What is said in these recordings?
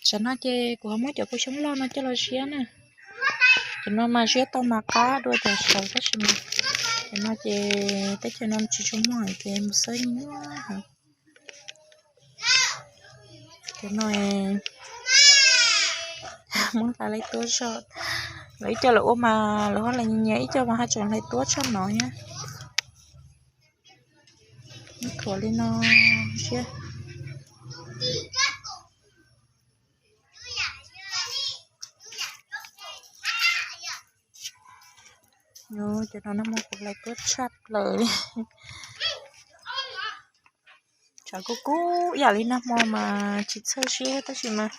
Tam no ces kuv ho muab cov kua xyoob loj no coj los ziab na. Cov no mas ziab tau mas qab dua cov saud tab sis mas cov no ces teb chaws no tsis tshua muaj ces mus xawb nyuaj heev. Cov no muab hlais tuab zog, lawv ib co lawv ua mas lawv ho hlais nyias nyias, ib co mas haj tseem hlais tuab tshaj no thiab. Muab thuav li no thiab. Cov no nag hmo kuv hlais tuab tshaj plaws li. Tshav kub kub yam li nag hmo mas tsis txhawj siab tab sis mas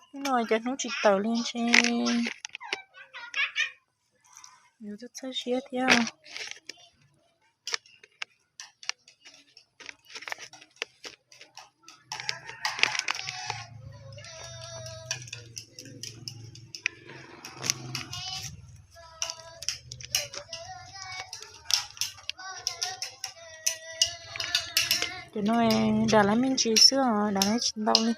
hnub no cov hnub tsis tawm li ntshe yuav txhawj siab thiab. Cov no dam lawv me ntsis xwb os, dam lawv tsis ntau li.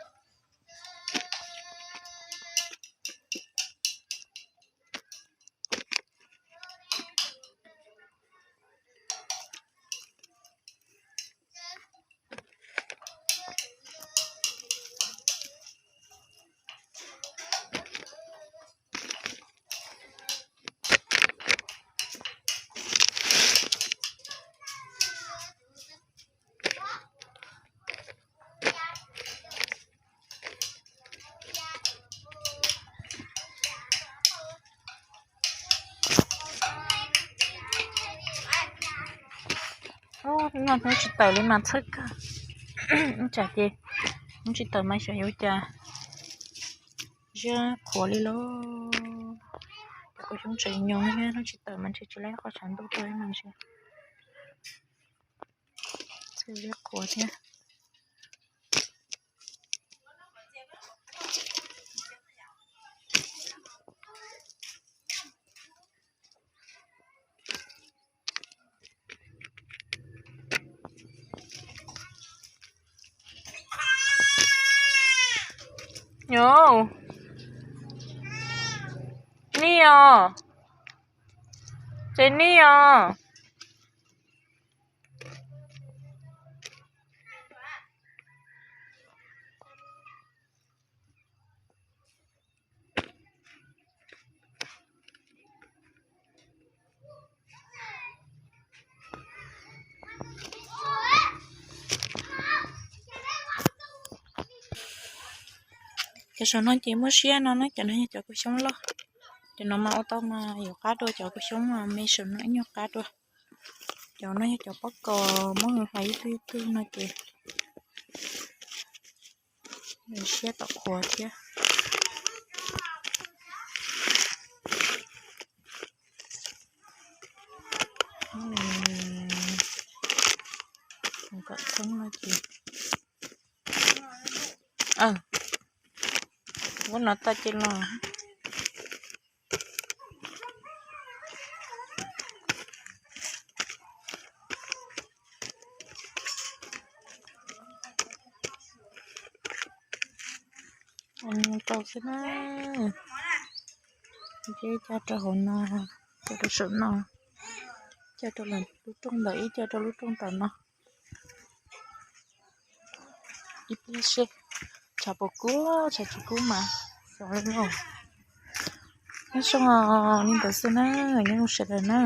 Hnub no hnub tsis tawm li mas txhawj kawg. Ub, tsam ces hnub tsis tawm mas xyov yuav ua cas, ziab qhuav li lauj. Cov kua xyoob tseem nyoos thiab, hnub tsis tawm mas ntshe tsis laib qhov tshav ntuj tuaj mas ntshe txhawj ziab qhuav thiab. Nyob, nij os, ces nij os. Cov saum no ces muab siab no na, cov no yog cov kua xyoob loj. Cov no mas ua tau mas yuav qab dua cov kua xyoob me saum no ib nyuag qab dua. Cov no yog cov pob kos muab hlais ib tug ib tug no ces siab tom qhuav thiab. Kom thoob no ces, muab no tag ces los. Tau xwb na. Coj rau hauv no, coj rau saum no, coj rau lub rooj ntawm, ib coj rau lub rooj tom no. Ib pliag seb tshav puas kub, tshav tsis kub mas xyov li lauj. Nyob zoo li ntawd xwb na, nyob zoo sawv daws na.